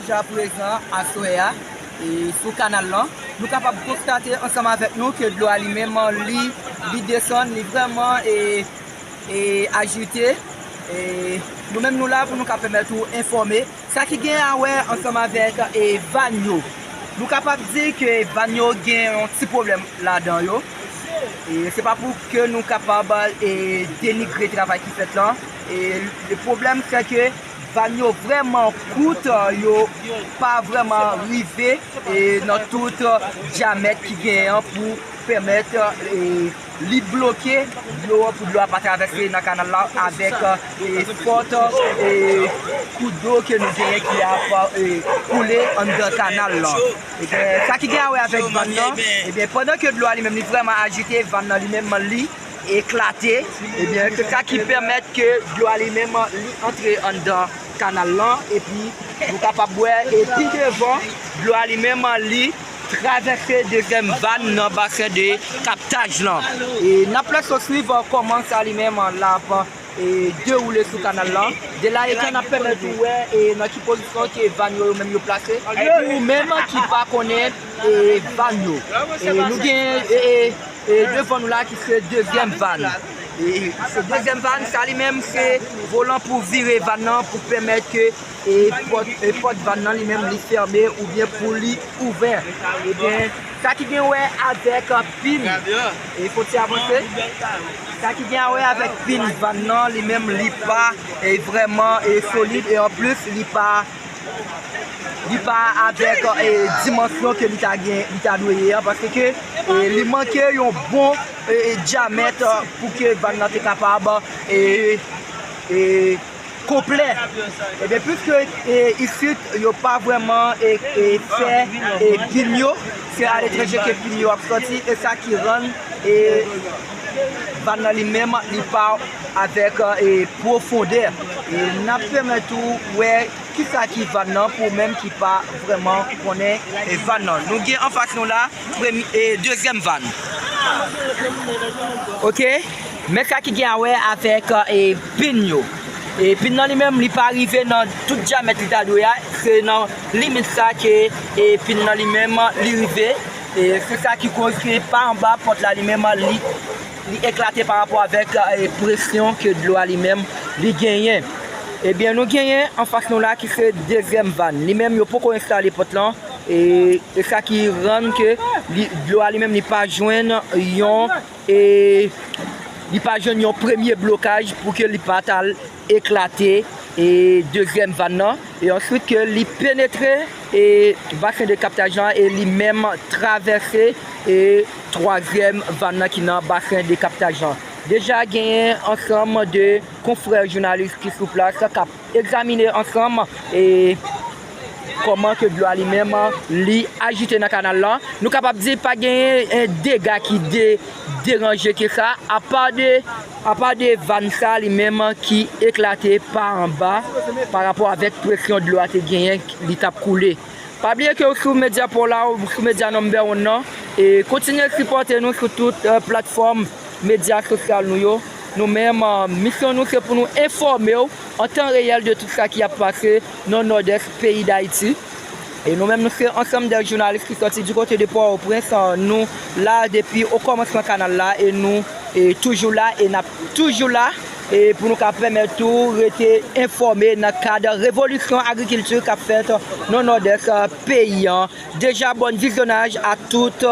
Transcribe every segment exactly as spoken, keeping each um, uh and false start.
Jiska prezan, aswè a, e, sou kanal lan, nou kapab konstate ansanm avèk nou ke dlo a li menm, li, li desann, li vrèman, e, e, ajite. E, nou menm nou la pou nou ka pèmèt ou enfòme. Sa ki gen a wè ansanm avèk, e, vàn yo. Nou kapab di ke vàn yo gen yon ti pwoblèm ladan yo. E se pa pou ke nou kapab, e, denigre travay ki fèt lan. E le pwoblèm, se ke vàn yo vrèman kout, yo pa vrèman rive, e, nan tout dyamèt ki genyen an pou pèmèt, e, li bloke dlo an pou dlo a pa travèse nan kanal la avèk, e, fòt, e, kout dlo ke nou genyen ki ap, e, koule anndan kanal lan. Ebyen, sa ki gen a wè avèk vàn nan, ebyen, pandan ke dlo a li menm li vrèman ajite, vàn nan li menm li eklate, ebyen, se sa ki pèmèt ke dlo a li menm li antre anndan kanal lan, epi nou kapab wè, e pi devan, dlo a li menm li travèse dezyèm vàn nan basen de kaptaj lan. E n ap lèse w swiv kòman sa li menm l ap, e, dewoule sou kanal lan. De la ekran n ap pèmèt ou wè, e, nan ki pozisyon ke vàn yo, yo menm yo plase. Pou ou menm ki pa konnen, e, vàn yo. E, nou gen, e, e, e, devan nou la ki se dezyèm vàn. E, se dezyèm vàn, sa li menm se volan pou vire vàn nan pou pèmèt ke, e, pòt, e, pòt vàn nan li menm li fèmen oubyen pou li ouvè. Ebyen, sa ki gen wè avèk, e, pin, e, fò ti avanse. Sa ki gen a wè avèk pin vàn nan, li menm li pa, e, vrèman, e, solid, e anplis li pa, li pa avèk, e, dimansyon ke li ta gen, li ta dwe ye an, paske, e, li manke yon bon, e, e, dyamèt, e, pou ke vàn nan te kapab, e, e, konplè. Ebyen, piske, e, isit yo pa vrèman, e, e, fè, e, pin yo, se aletranje ke pin yo ap sòti, e sa ki rann, e, vàn nan li menm, li pa avèk, e, pwofondè. E n ap pèmèt ou wè kisa ki vàn nan pou ou menm ki pa vrèman konnen, e, vàn nan. Nou gen anfas nou la, premye, e, dezyèm vàn. Oke? Men sa ki gen a wè avèk, e, pin yo. E pin nan li menm, li pa rive nan tout dyamèt li ta dwe a. Se nan limit sa ke, e, pin nan li menm, li rive. E se sa ki koz ke pa anba pòt la li menm, li, li eklate pa rapò avèk, e, presyon ke dlo a li menm, li genyen. Ebyen, nou genyen anfas nou la ki se dezyèm vàn. Li menm, yo poko enstale pòt lan. E, e sa ki rann ke li, dlo a li menm, li pa jwenn yon, e, li pa jwenn yon premye blokaj pou ke li pa t al eklate, e, dezyèm vàn nan. E answit ke li penetre, e, basen de kaptaj lan e li menm travèse, e, twazyèm vàn nan ki nan basen de kaptaj lan. Deja genyen ansanm de konfrè jounalis ki sou plas k ap egzamine ansanm, e, kòman ke dlo a li menm li ajite nan kanal lan. Nou kapab di pa genyen, e, dega ki de, deranje ke sa, apa de, apa de vàn sa li menm ki eklate pa anba, pa rapò avèk presyon dlo a te genyen, li t ap koule. Pa bliye ke w sou medya pa w la, w sou medya number one nan, e kontinye sipòte nou sou tout, e, platfòm medya sosyal nou yo. Nou menm, e, misyon nou se pou nou enfòme w an tan reyèl de tout sa ki ap pase nan Nòdès peyi Dayiti. E nou menm, nou se ansanm de jounalis ki sòti di kote de Pòtoprens. E, nou la depi o kòmansman kanal la e nou, e, toujou la e n ap toujou la, e, pou nou ka pèmèt ou rete enfòme nan kad revolisyon agrikilti k ap fèt nan Nòdès, e, peyi an. Deja, bòn vizyonaj a tout,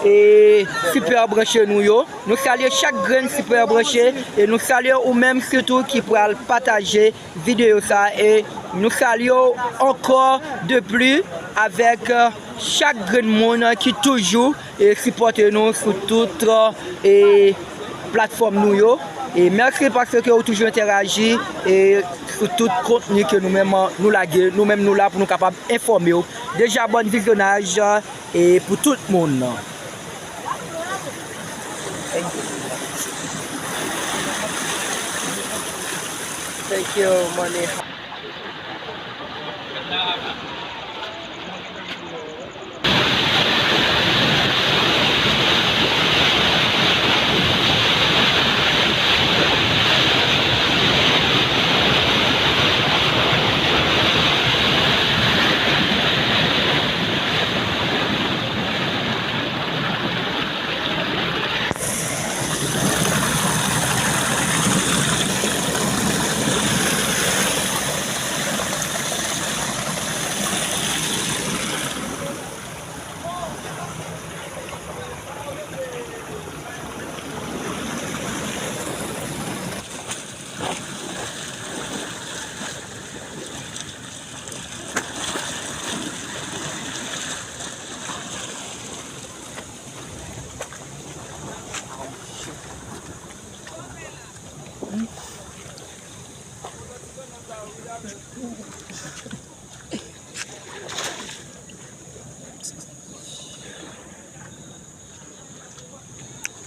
e, sipè branche nou yo. Nou salye chak grenn sipè branche e nou salye ou menm sitou ki pral pataje videyo sa a e nou salye w ankò de pli avèk, e, chak grenn moun ki toujou, e, sipòte nou sou tout, e, platfòm nou yo. E mèsi paske w toujou entèraji, e, sou tout kontni ke nou menm nou lage. Nou menm nou la pou nou kapab enfòme w. Deja bòn vizyonaj, e, pou tout moun. Thank you. Thank you, money.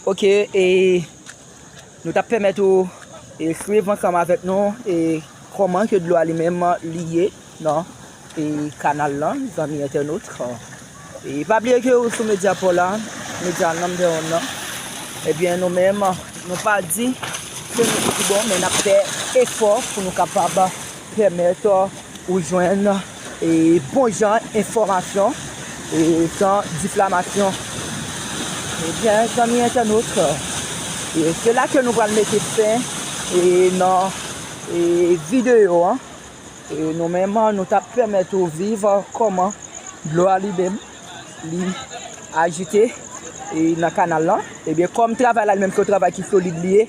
Ok, e nou t ap pèmèt ou e swiv ansanm avèk nou e kòman ke dlo a li menm li ye nan e kanal lan, zanmi entènot. E pa bliye ke ou sou medya pa w la, medya Number One nan. Ebyen, nou menm, nou pa di ke nou tout bon, men n ap fè efò pou nou kapab pèmèt ou jwenn e bon jan enfòmasyon e san diflamasyon. Ebyen, zanmi entènot, e se la ke nou pral mete fen e nan e videyo an. E nou menm, nou t ap pèmèt ou viv kòman dlo a li menm li ajite e nan kanal lan. Ebyen, kòm travay la li menm se yon travay ki solid li ye,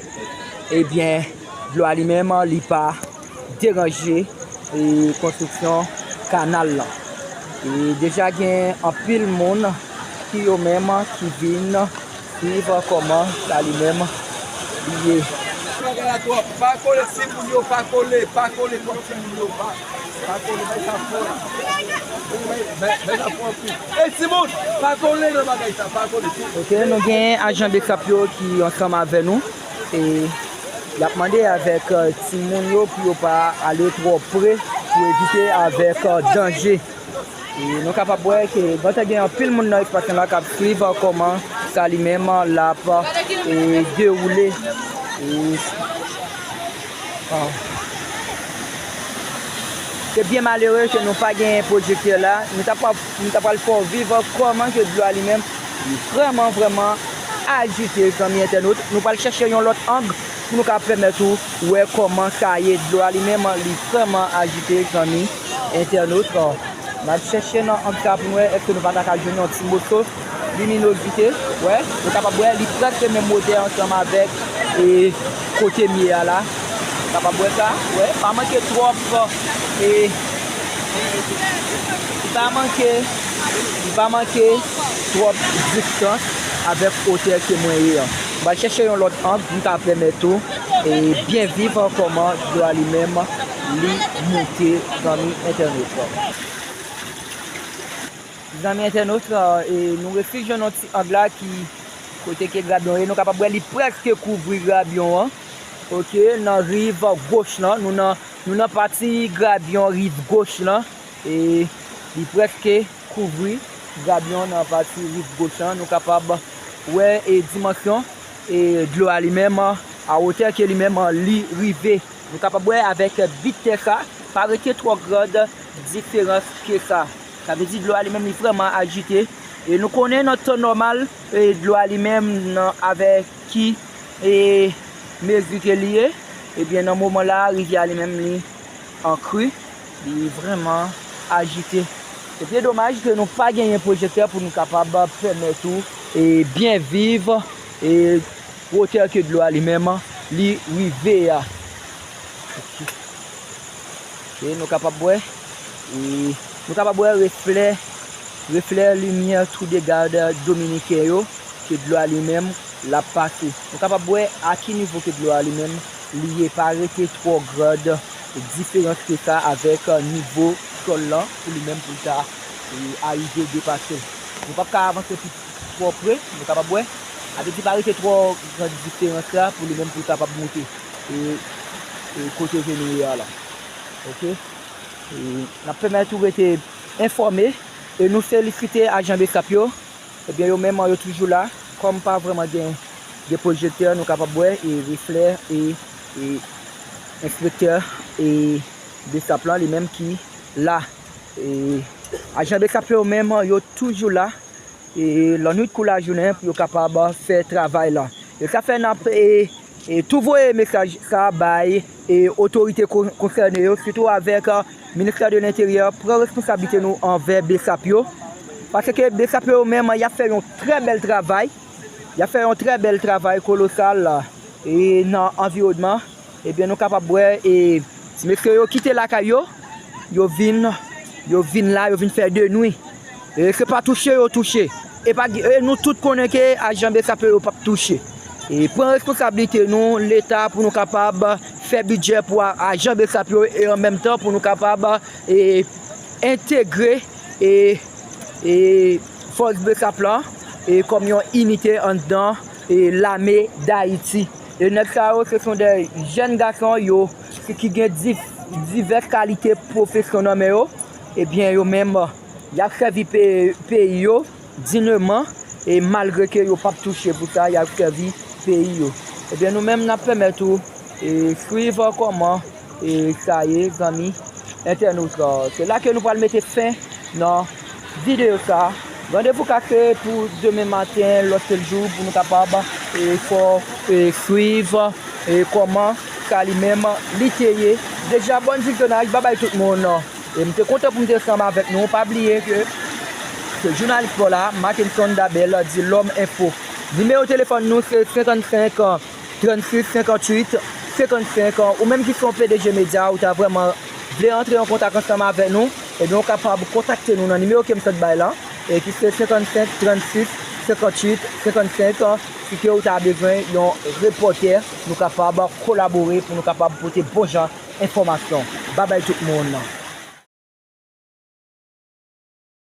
ebyen, dlo a li menm li pa deranje e konstriksyon kanal lan. E deja gen anpil moun ki yo menm ki vin swiv kòman sa li menm li ye. Bagay la twòp. Pa kole timoun yo, pa kole, pa kole twòp timoun yo, pa, pa kole, bay sa fò. Bay, bay, bay sa fò anpil. Ey timoun, pa kole nan bagay sa, pa kole. Ok, nou gen ajan BSAP yo ki ansanm avè nou. E y ap mande avèk, euh, timoun yo pou yo pa ale twò pre pou evite avèk, euh, danje. E nou kapab wè ke gentan gen anpil moun nan espas lan k ap swiv kòman sa li menm l ap e dewoule. E, ah. Se byen malere ke nou pa gen pwojektè la. Nou ta pral, nou ta pral fè w viv kòman ke dlo a li menm li vrèman, vrèman ajite, zanmi entènot. Nou pral chèche yon lòt ang pou nou ka pèmèt ou wè kòman sa ye. Dlo a li menm li vrèman ajite, zanmi entènot. N ap chèche nan ang sa pou n wè èske nou pa ta ka jwenn yon ti moso liminozite. Wè, nou kapab wè li prèske menm wotè ansanm avèk e kote m ye a la. Nou kapab wè sa. Wè, pa manke twòp e li pa manke, li pa manke twòp distans avèk wotè ke mwen ye an. M pral chèche yon lòt ang pou m ka pèmèt ou e byen viv kòman dlo a li menm li moute, zanmi entènot. Zanmi entènot, e nou resi jwenn yon ti ang la ki kote ke grabyon ye. Nou kapab wè li prèske kouvri grabyon an. Ok, nan riv goch lan, nou nan, nou nan pati grabyon riv goch lan. E li prèske kouvri grabyon nan pati riv goch lan. Nou kapab wè e dimansyon e dlo a li menm, a wotè ke li menm li rive. Nou kapab wè avèk bit tè sa, pa rete twò grand diferans ke sa. Sa vle di dlo a li menm li vrèman ajite. E nou konnen nan tan nòmal, e dlo a li menm nan avèk ki e mezi ke li ye, ebyen nan moman la, rivyè a li menm li an kri, li vrèman ajite. Se byen domaj ke nou pa genyen pwojektè pou nou kapab pèmèt ou e byen viv e wotè ke dlo a li menm li rive a. Ok. Ok, nou kapab wè, e nou kapab wè reflè, reflè limyè Toudegad dominiken yo ke dlo a li menm l ap pase. Nou kapab wè a ki nivo ke dlo a li menm li ye, pa rete twò grand diferans ke sa avèk nivo sòl lan pou li menm pou l ta e arive depase l. Nou p ap ka avanse pi twò pre, nou kapab wè. Sa vle di pa rete twò grand diferans la pou li menm pou l kapab moute e, e kote ke nou ye a la. Ok? E n ap pèmèt ou rete enfòme e nou felisite ajan BSAP yo. Ebyen, yo menm yo toujou la. Kòm pa vrèman gen, gen pwojektè, nou kapab wè e reflè e, e enspektè e BSAP lan li menm ki la. E ajan BSAP yo menm yo toujou la e lannwit kou lajounen pou yo kapab fè travay lan. E sa fè n ap e, e tou voye mesaj sa bay e otorite ko-, konsène yo, sitou avèk, a, Ministè de Lenteryè, pran responsablite nou anvè BSAP yo. Paske BSAP yo menm, y ap fè yon trè bèl travay. Y ap fè yon trè bèl travay kolosal e nan anviwònman. Ebyen, nou kapab wè e ti mesye yo kite lakay yo, yo vin, yo vin la, yo vin fè de nwi. E se pa touche yo touche. E pa, e nou tout konnen ke ajan BSAP yo p ap touche. E pran responsablite nou, Leta, pou nou kapab fè bidjè pou a, ajan BSAP yo e an menm tan pou nou kapab e entegre e, e fòs BSAP lan e kòm yon inite anndan e, lame Dayiti. E nèg sa yo, se son de jèn gason yo ki gen di- divès kalite pwofesyon nan men yo. Ebyen, yo menm, y ap sèvi pe- peyi yo dignement, e malgre ke yo p ap touche pou sa, y ap sèvi peyi yo. Ebyen, nou menm, n ap pèmèt ou, e, swiv kòman, e, sa ye, zanmi entènot. Se la ke nou pral mete fen nan videyo sa. Randevou kase pou demen maten, lòt sèl jou, pou nou kapab, e, fè w, e, swiv, e, kòman sa li menm li te ye. Deja, bòn vizyonaj, babay tout moun. E m te kontan pou m te ansanm avèk nou. Pa bliye ke se jounalis pa w la, Martinson Dabel, di Lòm Enfo. Nimewo telefòn nou se senkannsenk, trannsis, senkannwit, senkannsenk. Ou menm ki se yon P D G Medya, ou ta vrèman vle antre an kontak ansanm avèk nou, ebyen, ou kapab kontakte nou nan nimewo ke m sot bay la, e ki se senkannsenk, trannsis, senkannwit, senkannsenk, si ke ou ta bezwen yon repòtè, nou kapab kolabore pou nou kapab pote bon jan enfòmasyon. Babay tout moun.